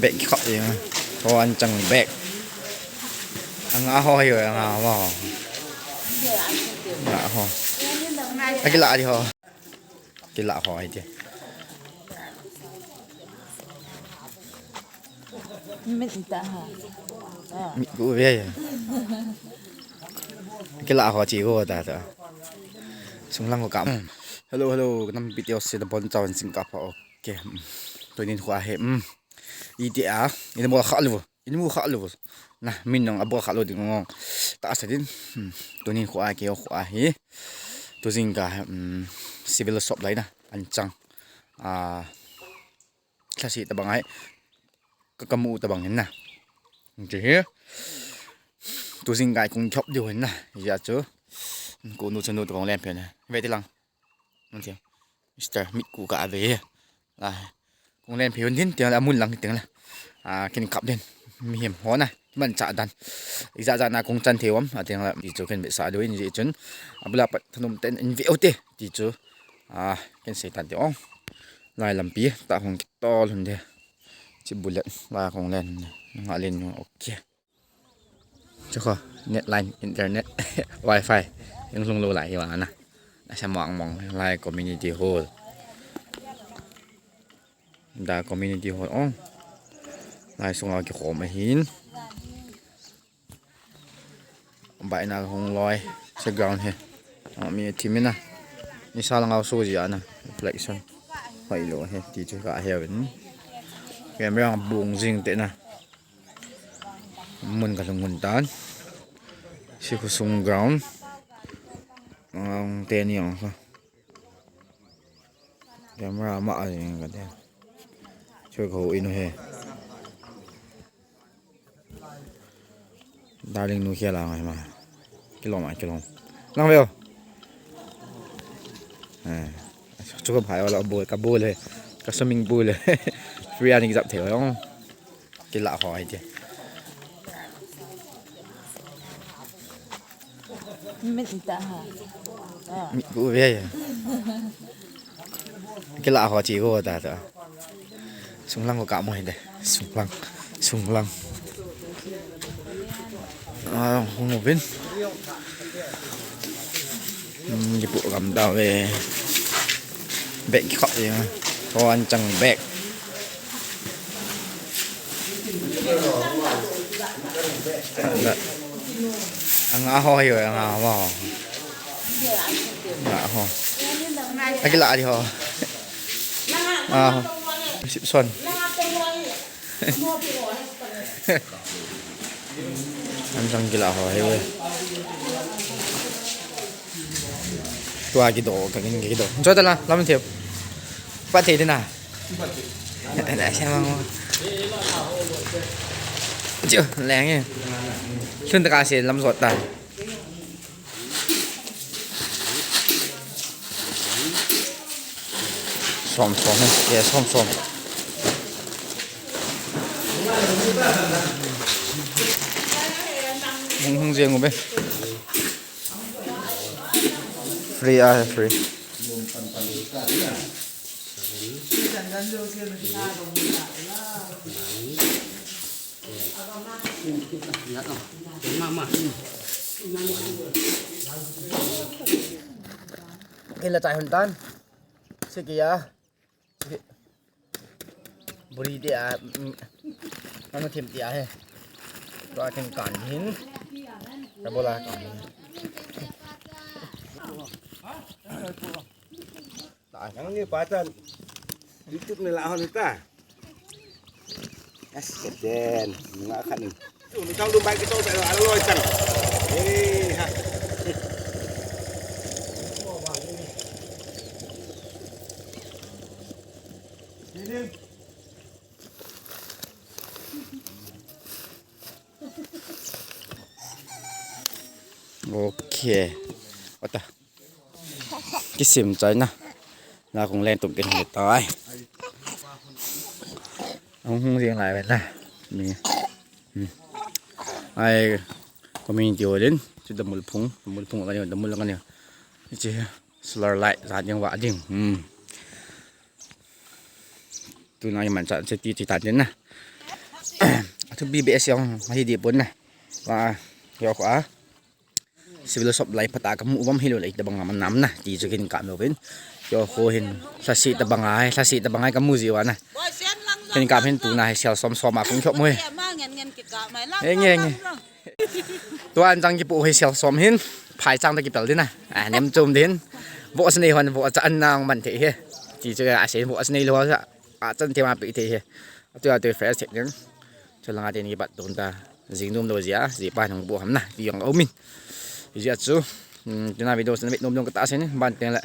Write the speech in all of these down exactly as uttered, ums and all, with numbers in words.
Bag khop e. Ho an chang bag. Anga ho hi anga ho. Nga ho. Akila di ho. Kila ho ai ti. Mit ta ha. Mi ku ve. Kila ho chi ko ta ta. Sunglang ko kam. Hello, hello. Nam video se da bon chao sing ka pa. Okay. Tunin khu ahi. Iti a. Ini mo kha lu. Ini mo kha lu. Na, min nong abo kha lu ding ngong. Ta sa din. Tunin khu a ke khu ahi. Tujing ka civil shop lai na. Anchang. A, thasi tabang ai. Ka kamu tabang hin na. Chi hi. Tujing ka kung khop diu hin na. Ya chu. Ku nu chu nu tabang lem phe na. Ve ti lang. Mister Mit ku ka ave. Lai. Kung len phe un din tiang la mun lang tiang la. A, kin kap den. Mihem ho na. Kiman cha dan. Ija ja na kung chan thei um. A tiang la. Ti chu ken be sa do in ji chun. Abula pat thanum ten in ve u te. Ti chu. A, ken sei tan ti ong. Lai lampi. Ta hong tol hun de. Chi bullet. La kung len. Nga len nu. Okay. Chu kho, net line, internet, wifi. Hung lhung lou lai hi vang na. Nasa mong mong lai community hall. Da community hall ong. Lai sunga kikhom ahin. Baina hung loi. Sa ground hi. A, mi thim in a. Nisa langa so ji ana. Reflection. Hoi lou hi. Ti chu ka he vin. Camera bung jing te na. Mun ka lhung hun tan. Si khu sung ground. Ang te ni ang kha. Camera ma a jing ka te. Chu ka hu inu he. Darling nu khela ngai ma. Kilom a kilom. Lang veo. Eh. Chu ka phai wala bol ka bol he. Ka swimming pool he. Free ani jap thei ong. Kila ho ai ti. Mit ta ha. Mi ku ve. Kila ho chi ko ta ta. Sunglang ko ka mo hi de. Sunglang. Sunglang. A, hung uvin. Hmm, kipu gam da ve. Bag khop e. Ho an chang bag. Anga ho hi anga ho. Anga ho. Akila di ho. A ho. Sipson. An jang kila ho he we. Tua kido, ka kin kido. Cho ta la, lam thiep. Pat thei dina. Na sa mang. Chu, leng e. Lhun ta ka se lam jot ta. Som som he, ye som som. Hung hung jeng u be. Free a, free. Kila chai hun tan. Sikia. Buri dia. Anu thim dia he. Tua thim kan hin. Kabola kan hin. Nang ni patan. YouTube ni lah hon ta. As keten. Nga khan. Tu ni kang dum bai ki to sa alo chang. Eh ha. Okay. Ota. Kisim chai na. Na kung len tum kin hong tai. Hung hung jing lai ven na. Mi. Hmm. Ai community hall in. Chu damul phung, damul phung ka ni, damul ka ni. Chi solar light ja ding va ding. Hmm. Tuna i man cha che ti chi ta den na. Athupi behseh jong hi deh pon na. Wa, yo ko a. Civil shop lai phat a kamu uvam hilou le itobang a man nam na ti chu kin kam louvin. Yo ko hin lhasi tobang a, lhasi tobang a kamu jiu a na. Kin kam hin tuna hi sel som som a kong khop mo hi. Henge, henge. Tua an chang kipu hi sel som hin phai chang ta kipel din a. A nem chom din. Vo sa nei hon vo cha an nang man thei hi. Ti chu a sen vo sa nei lo sa. A chan thei ma pi thei hi. Atu atu fresh thei ding. Chu langa tin kibat tun ta. Jing nom lo jia, ji pa nang bu ham na. Ti jong umin. Jia chu. Tuna video sa vet nom nom ka ta sen ban teng le.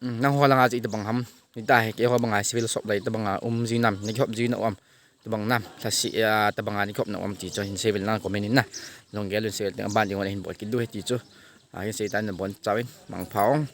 Nang ho langa chu itobang ham. Ita hi keiho banga civil shop lai tobang a um ji nam, ni khop ji na um. Tobang nam, lhasi a tobang a ni khop na um ti chu hin sei vel na comment in na. Long gel un sei vel teng ban ding wala hin bol kit diu hi ti chu. A hin sei tan na bon chawin, mangpha ong.